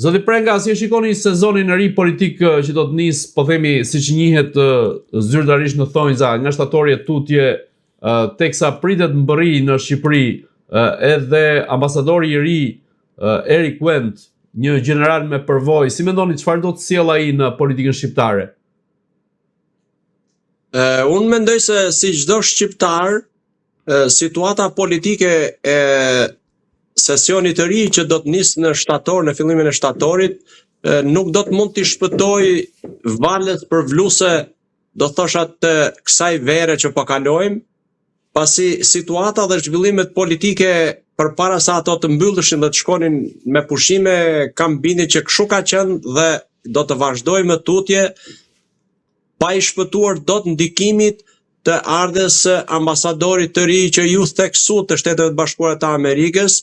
Zoti Prenga, si e shikoni sezonin e ri politik që do të nisë, po themi siç njihet zyrtarisht në thonjza, nga shtatori e tutje, teksa pritet mbërrijë në Shqipëri edhe ambasadori i ri Erik Wendt, një gjeneral me përvojë, si mendoni çfarë do të sjellë ai në politikën shqiptare? Uh, unë mendoj se si çdo shqiptar, situata politike e sesionit të ri që do të nisë në shtator, në fillimin e shtatorit, nuk do të mund t'i shpëtojë valës përvluese, do thosha të kësaj vere që po kalojmë, pasi situata dhe zhvillimet politike përpara se ato të mbylleshin dhe të shkonin me pushime, kam bindjen që kështu ka qenë dhe do të vazhdojë më tutje pa i shpëtuar dot ndikimit të ardhjes së ambasadorit të ri që ju theksuat të Shteteve të Bashkuara të Amerikës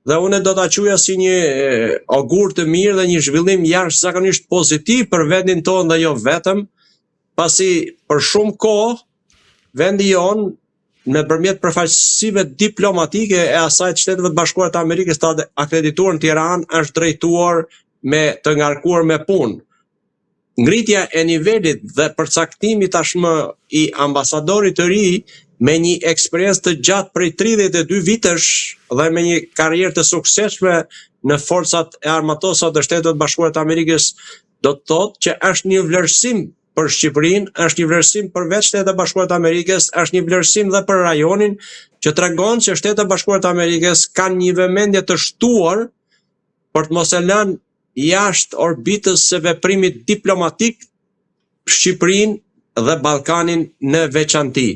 dhe unë do ta quaja si një ogur të mirë dhe një zhvillim jashtëzakonisht pozitiv për vendin tonë dhe jo vetëm, pasi për shumë kohë vendi jonë nëpërmjet përfaqësive diplomatike e asaj të Shteteve të Bashkuara të Amerikës të akredituar në Tiranë është drejtuar me të ngarkuar me punë. Ngritja e nivelit dhe përcaktimi tashmë i ambasadorit të ri me një eksperiencë të gjatë prej 32 vitesh dhe me një karrierë të suksesshme në forcat e armatosura të Shteteve të Bashkuara të Amerikës do të thotë që është një vlerësim për Shqipërinë, është një vlerësim për vetë Shtetet e Bashkuara të Amerikës, është një vlerësim dhe për rajonin që tregon që Shtetet e Bashkuara të Amerikës kanë një vëmendje të shtuar për të mos e lënë jashtë orbitës së veprimit diplomatik Shqipërinë dhe Ballkanin në veçanti.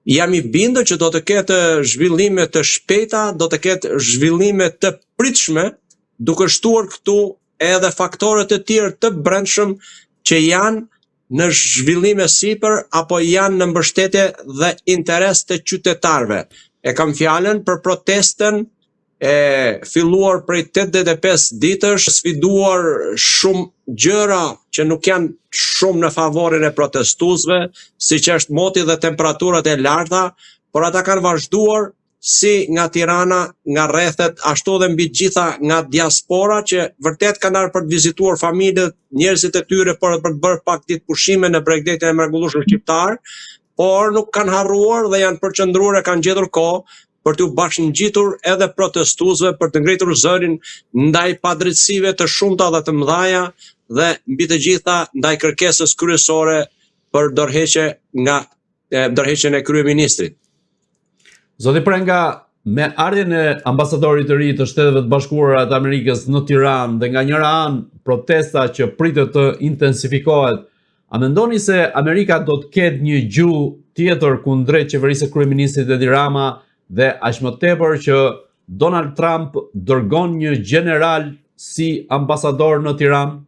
Jam i bindur që do të ketë zhvillime të shpejta, do të ketë zhvillime të pritshme, duke shtuar këtu edhe faktorët e tjerë të brendshëm që janë në zhvillim e sipër apo janë në mbështetje dhe interes të qytetarëve. E kam fjalën për protestën e filluar prej 85 ditësh, sfiduar shumë gjëra që nuk janë shumë në favorin e protestuesve, siç është moti dhe temperaturat e larta, por ata kanë vazhduar si nga Tirana, nga rrethet, ashtu dhe mbi të gjitha nga diaspora që vërtet kanë ardhur për të vizituar familjet, njerëzit e tyre, por edhe për të bërë pak ditë pushime në bregdetin e mrekullueshëm shqiptar, por nuk kanë harruar dhe janë përqendruar e kanë gjetur kohë për t'u bashkëngjitur edhe protestuesve për të ngritur zërin ndaj padrejtësive të shumta dhe të mëdhaja dhe mbi të gjitha ndaj kërkesës kryesore për dorëheqje nga dorëheqjen e kryeministrit. Zoti Prenga, me ardhjen e ambasadorit të ri të Shteteve të Bashkuara të Amerikës në Tiranë dhe nga njëra anë protesta që pritet të intensifikohet, a mendoni se Amerika do të ketë një gjuhë tjetër kundrejt qeverisë së kryeministrit Edi Rama dhe aq më tepër që Donald Trump dërgon një gjeneral si ambasador në Tiranë?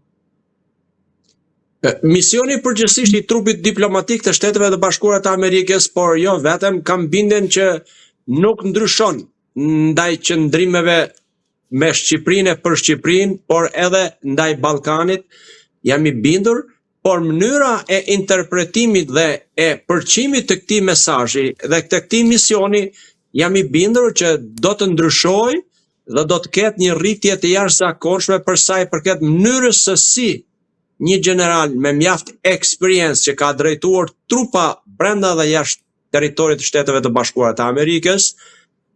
Misioni përgjithësisht i trupit diplomatik të Shteteve të Bashkuara të Amerikës, por jo vetëm, kam bindjen që nuk ndryshon ndaj qëndrimeve me Shqipërinë e për Shqipërinë, por edhe ndaj Ballkanit, jam i bindur, por mënyra e interpretimit dhe e përçimit të këtij mesazhi dhe të këtij misioni, jam i bindur që do të ndryshojë dhe do të ketë një rritje të jashtëzakonshme për sa i përket mënyrës se si një gjeneral me mjaft eksperiencë që ka drejtuar trupa brenda dhe jashtë territorit të Shteteve të Bashkuara të Amerikës,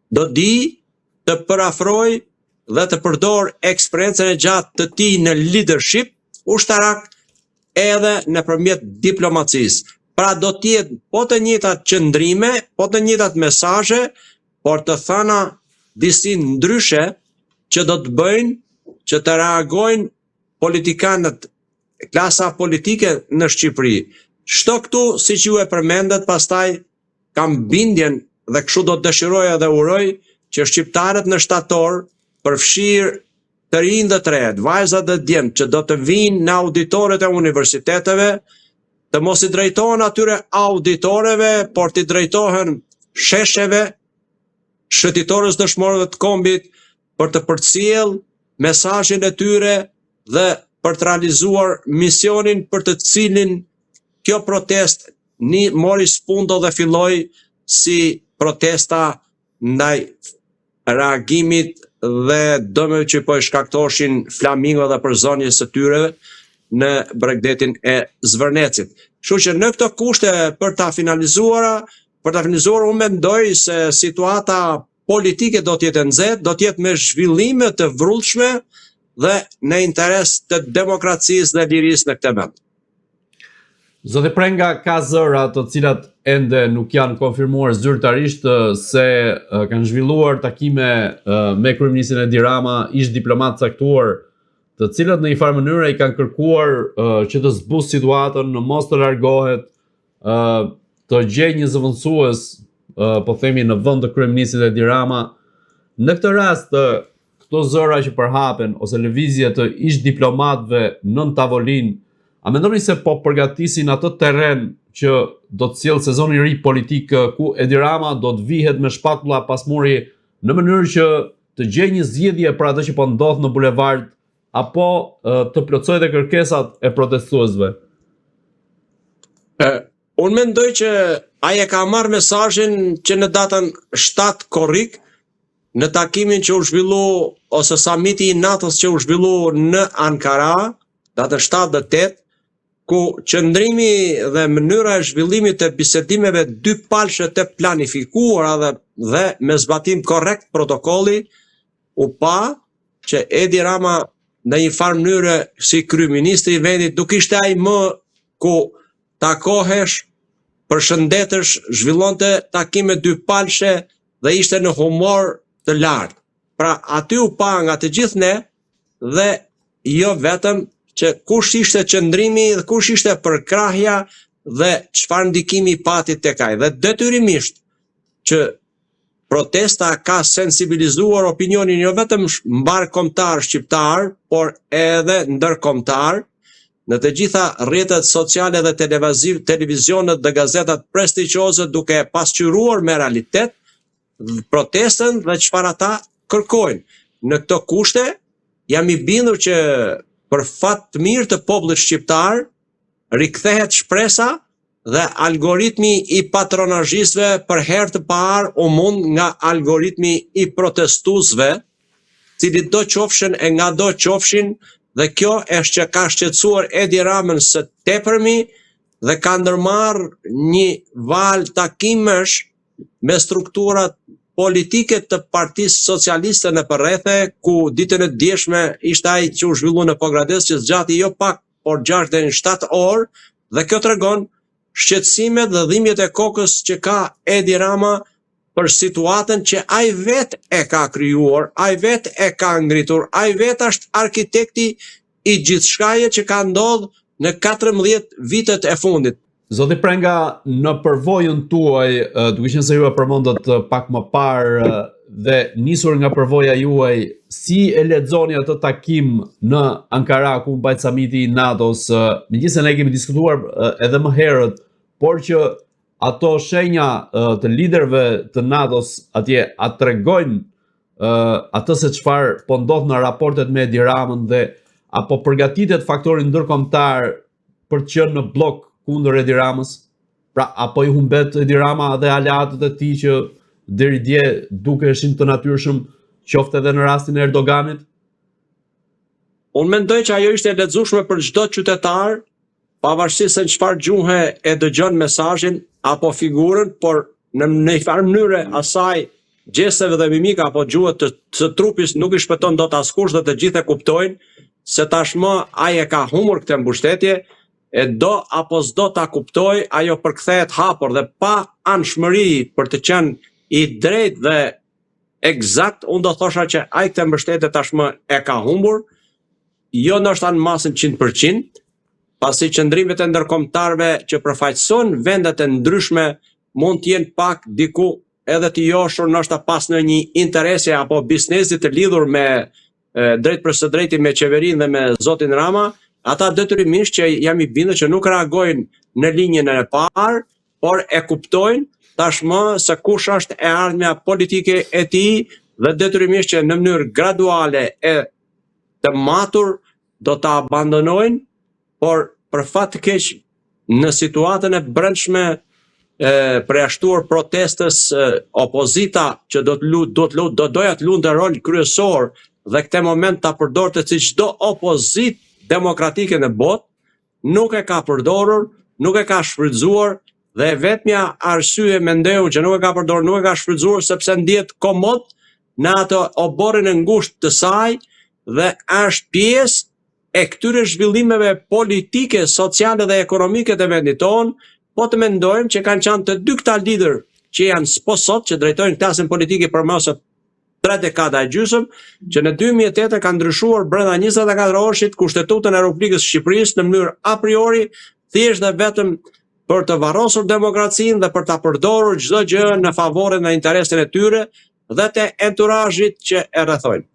do di të përafrojë dhe të përdorë eksperiencën e gjatë të tij në leadership ushtarak edhe nëpërmjet diplomacisë. Pra do të jetë po të njëjtat qëndrime, po të njëjtat mesazhe, por të thëna disi ndryshe që do të bëjnë që të reagojnë politikanët, klasa politike në Shqipëri. Shto këtu, siç ju e përmendët, pastaj kam bindjen dhe kështu do të dëshiroja dhe uroj që shqiptarët në shtator, përfshirë të rinj dhe të rejat, vajzat dhe djemtë që do të vijnë në auditoret e universiteteve, të mos i drejtohen atyre auditoreve, por t'i drejtohen shesheve, shëtitores dëshmorëve të kombit, për të përcjellë mesazhin e tyre dhe për të realizuar misionin për të cilin kjo protestë një mori spunto dhe filloi si protesta ndaj reagimit dhe dëmeve që po i shkaktoshin flamingo dhe përzënies së tyre në bregdetin e Zvërnecit. Kështu që në këto kushte për ta finalizuara, për ta finalizuar unë mendoj se situata politike do të jetë e nxehtë, do të jetë me zhvillime të vrullshme dhe në interes të demokracisë dhe lirisë në këtë vend. Zoti Prenga ka zëra të cilat ende nuk janë konfirmuar zyrtarisht se kanë zhvilluar takime me kryeministrin Edi Rama, ish diplomatë të caktuar, të cilët në një farë mënyre i kanë kërkuar që të zbusë situatën, në mos të largohet, të gjejë një zëvendësues, po themi në vend të kryeministrit Edi Rama. Në këtë rast, këto zëra që përhapen ose lëvizje të ish diplomatëve nën tavolinë, a mendoni se po përgatisin atë terren që do të sjellë sezoni i ri politik ku Edi Rama do të vihet me shpatulla pas muri në mënyrë që të gjejë një zgjidhje për atë që po ndodh në bulevard apo të plotësojë dhe kërkesat e protestuesve? E, unë mendoj që ai e ka marrë mesazhin që në datën 7 korrik në takimin që u zhvillu ose samiti i NATO-s që u zhvillu në Ankara, datën 7 dhe 8, ku qëndrimi dhe mënyra e zhvillimit të bisedimeve dypalëshe të planifikuara dhe, dhe me zbatim korrekt protokolli, u pa që Edi Rama në një farë mënyre si kryeministri i vendit nuk ishte ai më ku takohesh, përshëndetesh, zhvillonte takime dypalëshe dhe ishte në humor të lartë. Pra aty u pa nga të gjithë ne dhe jo vetëm që kush ishte qëndrimi dhe kush ishte përkrahja dhe çfarë ndikimi pati tek ai. Dhe detyrimisht që protesta ka sensibilizuar opinionin jo vetëm mbarëkombëtar shqiptar, por edhe ndërkombëtar në të gjitha rrjetet sociale dhe televizionet dhe gazetat prestigjioze duke e pasqyruar me realitet protestën dhe çfarë ata kërkojnë. Në këto kushte jam i bindur që për fat të mirë të popullit shqiptar rikthehet shpresa dhe algoritmi i patronazhistëve për herë të parë u mund nga algoritmi i protestuesve, cilitdo qofshin e ngado qofshin dhe kjo është që ka shqetësuar Edi Ramën së tepërmi dhe ka ndërmarrë një valë takimesh me strukturat politike të Partisë Socialiste nëpër rrethe, ku ditën e djeshme ishte ai që u zhvillu në Pogradec që zgjati jo pak por 6 deri në 7 orë dhe kjo tregon shqetësimet dhe dhimbjet e kokës që ka Edi Rama për situatën që ai vetë e ka krijuar, ai vetë e ka ngritur, ai vetë është arkitekti i gjithçkaje që ka ndodhur në 14 vitet e fundit. Zoti Prenga, në përvojën tuaj, duke qenë se ju e përmendët pak më parë dhe nisur nga përvoja juaj, si e lexoni atë takim në Ankara ku u mbajt samiti i NATO-s, megjithëse ne kemi diskutuar edhe më herët, por që ato shenja të liderëve të NATO-s atje a tregojnë atë se çfarë po ndodh në raportet me Edi Ramën dhe a po përgatitet faktori ndërkombëtar për të qenë në bllok kundër Edi Ramës? Pra, a po i humbet Edi Rama dhe aleatët e tij që deri dje dukeshin të natyrshëm, qoftë edhe në rastin e Erdoganit? Unë mendoj që ajo ishte e lexueshme për çdo qytetar, pavarësisht se në çfarë gjuhe e dëgjon mesazhin apo figurën, por në një farë mënyre asaj gjesteve dhe mimika apo gjuhët të, të trupit nuk i shpëton dot askush dhe të gjithë e kuptojnë se tashmë ai e ka humbur këtë mbështetje, e do apo s'do ta kuptojë, ajo përkthehet hapur dhe pa anshmëri për të qenë i drejtë dhe ekzakt, unë do thosha që ai këtë mbështetje tashmë e ka humbur, jo ndoshta në masën 100%, pasi qëndrimet e ndërkombëtarëve që përfaqësojnë vendet e ndryshme mund të jenë pak diku edhe të joshur ndoshta pas ndonjë interesi apo biznesi të lidhur me drejtpërsëdrejti me qeverinë dhe me zotin Rama, ata detyrimisht që jam i bindur që nuk reagojnë në linjën e parë, por e kuptojnë tashmë se kush është e ardhmja politike e tij dhe detyrimisht që në mënyrë graduale e të matur do ta abandonojnë, por për fat të keq në situatën e brendshme e përjashtuar protestës opozita që do të lu, do të lu, do doja të luante rol kryesor dhe këtë moment ta përdorte si çdo opozitë demokratike në botë, nuk e ka përdorur, nuk e ka shfrytëzuar dhe e vetmja arsye mendoj unë që nuk e ka përdorur, nuk e ka shfrytëzuar sepse ndihet komod në atë oborrin e ngushtë të saj dhe është pjesë e këtyre zhvillimeve politike, sociale dhe ekonomike të vendit tonë, po të mendojmë që kanë qenë të dy këta liderë që janë po sot që drejtojnë klasën politike për më se tre dekada e gjysëm, që në 2008 kanë ndryshuar brenda 24 orëshit kushtetutën e Republikës së Shqipërisë në mënyrë a priori, thjesht dhe vetëm për të varrosur demokracinë dhe për ta përdorur çdo gjë në favorin dhe interesin e tyre dhe të enturazhit që e rrethojnë.